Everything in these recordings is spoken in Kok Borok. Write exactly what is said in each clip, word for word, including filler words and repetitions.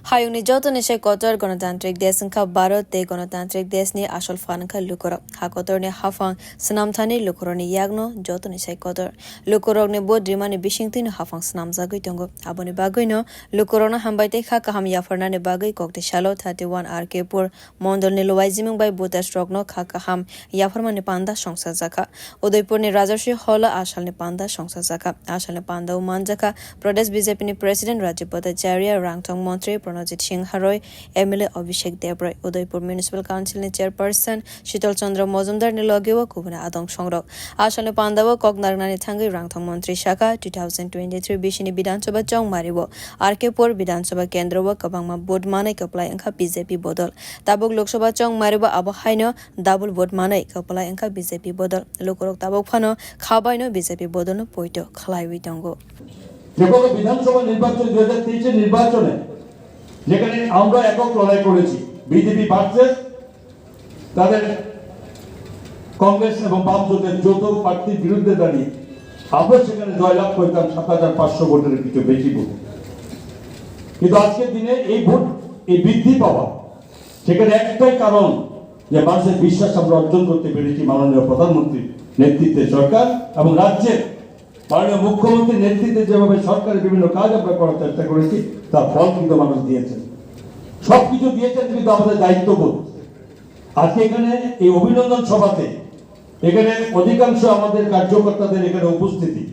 Hayungni jotoni sai kotor Ganatantrik desh wngkha Bharat tei Ganatantrik deshni asol phan wngkha lukurok. Ha kotorni haphang swnamthani lukurokni yakno jotoni sai kotor. Lukurokni vote rimani bisingtwino haphang swnamjagwi tongo. Aboni bagwino lukurokno hambai tei kha kaham yapharnani bagwi kokti salo thirty one R K pur mondolni luaijimung bai voters rokno kha kaham yapharmani panda songsajakha. Udaipurni Rajarshi Hall o asalni panda songsajakha. Asalni panda o manjakha Pradesh B J P ni President Rajib Bhattacharya, Rangthong Montri Pranojit Singha Roy, M L A Abhishek Deb Roy, Udaipur Municipal Council ni Chairperson Shital Chandra Mojumdar ni loge o kubuni adong songrok. Asalni panda o kok narwknani thangwi Rangthong Montri sakha, two thousand twenty-three bisini Bidhan Sabha chongmari o R K pur Bidhan Sabha kendro o kwbangma vote manwi kwplai wngkha B J P bodol. Tabuk Lok Sabha chongmari o abo haino double vote manwi kwplai wngkha B J P bodol. Lukurok tabuk phano khabaino B J P bodolno poito khlaiwi tongo. যে গত বিধানসভা নির্বাচন, দুই হাজার তেইশের নির্বাচনে যেখানে আমরা একক লড়াই করেছি, বিজেপি ভার্সেস তাদের কংগ্রেস এবং বাম জোটের যৌথ প্রার্থীর বিরুদ্ধে দাঁড়িয়ে আমরা সেখানে জয়লাভ করতাম সাত হাজার পাঁচশো ভোটের কিছু বেশি ভোট। কিন্তু আজকের দিনে এই ভোট, এই বৃদ্ধি পাওয়া, সেখানে একটাই কারণ যে মানুষের বিশ্বাস আমরা অর্জন করতে পেরেছি মাননীয় প্রধানমন্ত্রীর নেতৃত্বে সরকার এবং রাজ্যের মাননীয় মুখ্যমন্ত্রীর নেতৃত্বে যেভাবে সরকারের বিভিন্ন কাজ আমরা করার চেষ্টা করেছি, তার ফল কিন্তু মানুষ দিয়েছেন। সবকিছু দিয়েছেন, কিন্তু আমাদের দায়িত্ববোধ। আজকে এখানে এই অভিনন্দন সভাতে এখানে অধিকাংশ আমাদের কার্যকর্তাদের এখানে উপস্থিতি,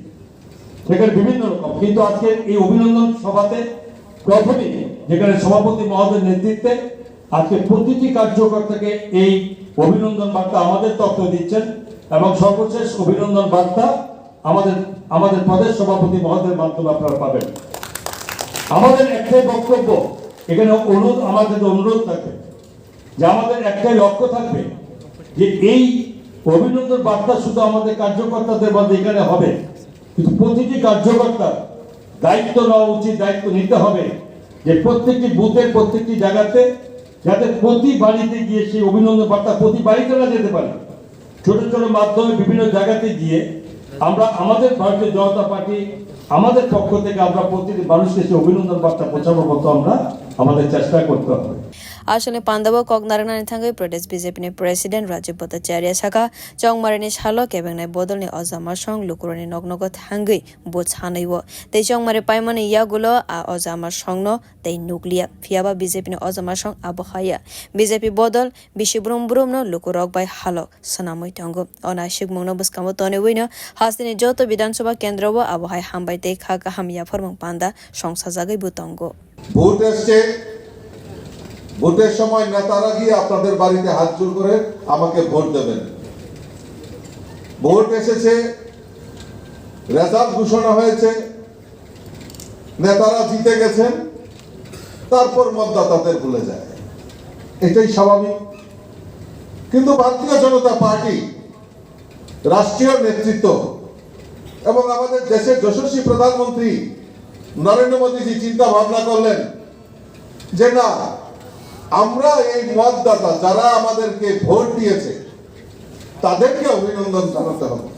সেখানে বিভিন্ন রকম, কিন্তু আজকে এই অভিনন্দন সভাতে প্রথমে যেখানে সভাপতি মহোদয়ের নেতৃত্বে আজকে প্রতিটি কার্যকর্তাকে এই অভিনন্দন বার্তা আমাদের তরফে দিচ্ছেন এবং সর্বশেষ অভিনন্দন বার্তা আমাদের, আমাদের প্রদেশ সভাপতি মহোদয়ের মাধ্যমে আপনারা পাবেন। আমাদের একটাই বক্তব্য, এখানে অনুরোধ, আমার কাছে অনুরোধ থাকবে যে আমাদের একটাই লক্ষ্য থাকবে যে এই অভিনন্দন বার্তা শুধু আমাদের কার্যকর্তাদের মধ্যে এখানে হবে, কিন্তু প্রতিটি কার্যকর্তার দায়িত্ব নেওয়া উচিত, দায়িত্ব নিতে হবে যে প্রত্যেকটি বুথের প্রত্যেকটি জায়গাতে যাতে প্রতি বাড়িতে গিয়ে সেই অভিনন্দন বার্তা প্রতি বাড়িতে না যেতে পারে, ছোট ছোট মাধ্যমে বিভিন্ন জায়গাতে গিয়ে আমরা আমাদের ভারতীয় জনতা পার্টি আমাদের পক্ষ থেকে আমরা প্রতিটি মানুষকে সেই অভিনন্দন বার্তা পৌঁছানোর মতো আমরা আমাদের চেষ্টা করতে হবে। Aswkni pandao kok narwknani thangwi Pradesh B J P ni President Rajib Bhattacharya sakha, chongmarini salo kebengnai bodolni ojama song lukurokni noknogo thangwi bo sanwi-o tei chongmari paimani yagulo a ojama songno tei nukliya. Phiyaba B J P ni ojama song abo haya B J P bodol bisi brum brumno lukurok bai halok swnamwi tongo. O naisikmungno bwskango tonwiwino hasteni joto Bidhan Sabha kendro o abo hai hambai tei kha kaham yapharmung panda songsajagwi bo tongo. Vote এসছে, ভোটের সময় নেতারা গিয়ে আপনাদের বাড়িতে হাত জোড় করে আমাকে ভোট দেবেন। ভোট এসেছে, রেজাল্ট ঘোষণা হয়েছে, নেতারা জিতে গেছেন, তারপর মতদাতাদের ভুলে যায়, এটাই স্বাভাবিক। কিন্তু ভারতীয় জনতা পার্টি রাষ্ট্রীয় নেতৃত্ব এবং আমাদের দেশের যশস্বী প্রধানমন্ত্রী নরেন্দ্র মোদীজি চিন্তা ভাবনা করলেন যে না, আমরা এই মতদাতা যারা আমাদেরকে ভোট দিয়েছে তাদেরকে অভিনন্দন জানাতে হবে।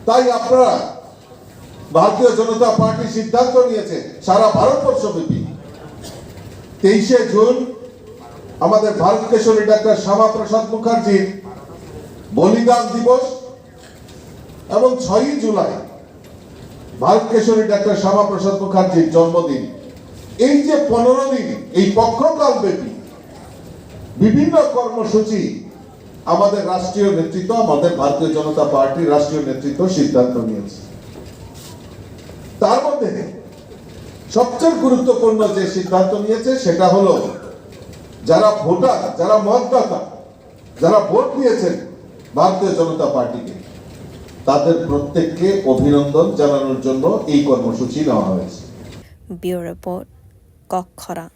তাই আপনারা ভারতীয় জনতা পার্টি সিদ্ধান্ত নিয়েছে সারা ভারতবর্ষব্যাপী তেইশে জুন আমাদের ভারত কেশরী ডাক্তার শ্যামাপ্রসাদ মুখার্জির বলিদান দিবস এবং ছয়ই জুলাই ভারত কেশরী ডাক্তার শ্যামাপ্রসাদ মুখার্জির জন্মদিন। এই যে পনেরো দিন, এই পক্ষকাল ব্যাপী বিভিন্ন কর্মসূচি আমাদের রাষ্ট্রীয় নেতৃত্ব, আমাদের ভারতীয় জনতা পার্টির রাষ্ট্রীয় নেতৃত্ব সিদ্ধান্ত নিয়েছে। তার মধ্যে সবচেয়ে গুরুত্বপূর্ণ যে সিদ্ধান্ত নিয়েছে সেটা হলো যারা ভোটার, যারা মতদাতা, যারা ভোট দিয়েছেন ভারতীয় জনতা পার্টিকে, তাদের প্রত্যেককে অভিনন্দন জানানোর জন্য এই কর্মসূচি নেওয়া হয়েছে। Bureau Report, Kokkhorang.